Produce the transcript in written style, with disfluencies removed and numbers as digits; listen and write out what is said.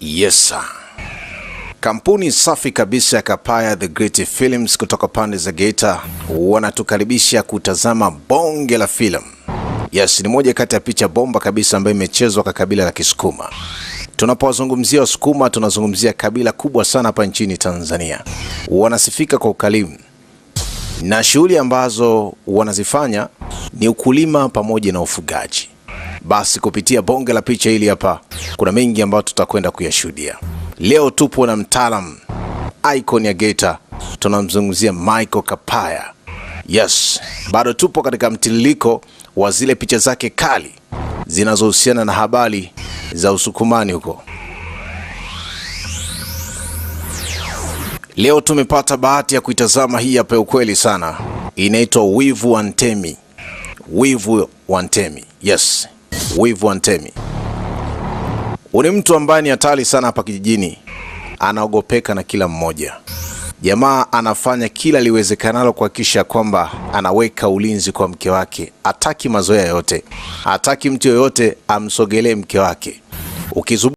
Yes sir. Kampuni safi kabisa ya Kapaya The Great Films kutoka pande za Geita wanatukaribisha kutazama bonge la filamu. Yes, ni moja kati ya picha bomba kabisa ambayo imechezwa kwa kabila la Kisukuma. Tunapowazungumzia Wasukuma tunazungumzia kabila kubwa sana hapa nchini Tanzania. Wanasifika kwa ukarimu na shughuli ambazo wanazifanya ni ukulima pamoja na ufugaji. Basi kupitia bonge la picha hili hapa, kuna mengi ambayo tutakwenda kuyashuhudia. Leo tupo na mtaalam icon ya Geita, tunamzungumzia Michael Kapaya. Yes, bado tupo katika mtiririko wa zile picha zake kali zinazohusiana na habari za usukumani huko. Leo tumepata bahati ya kuitazama hii hapa ya ukweli sana, inaitwa Wivu wa Ntemi. Wivu wa Ntemi, yes, Wivu wa Ntemi. Ni mtu ambaye ni hatari sana hapa kijijini, anaogopeka na kila mmoja. Jamaa anafanya kila liwezekanalo kuhakikisha kwamba anaweka ulinzi kwa mke wake, hataki mazoea yoyote, hataki mtu yoyote amsogelee mke wake. Ukizubu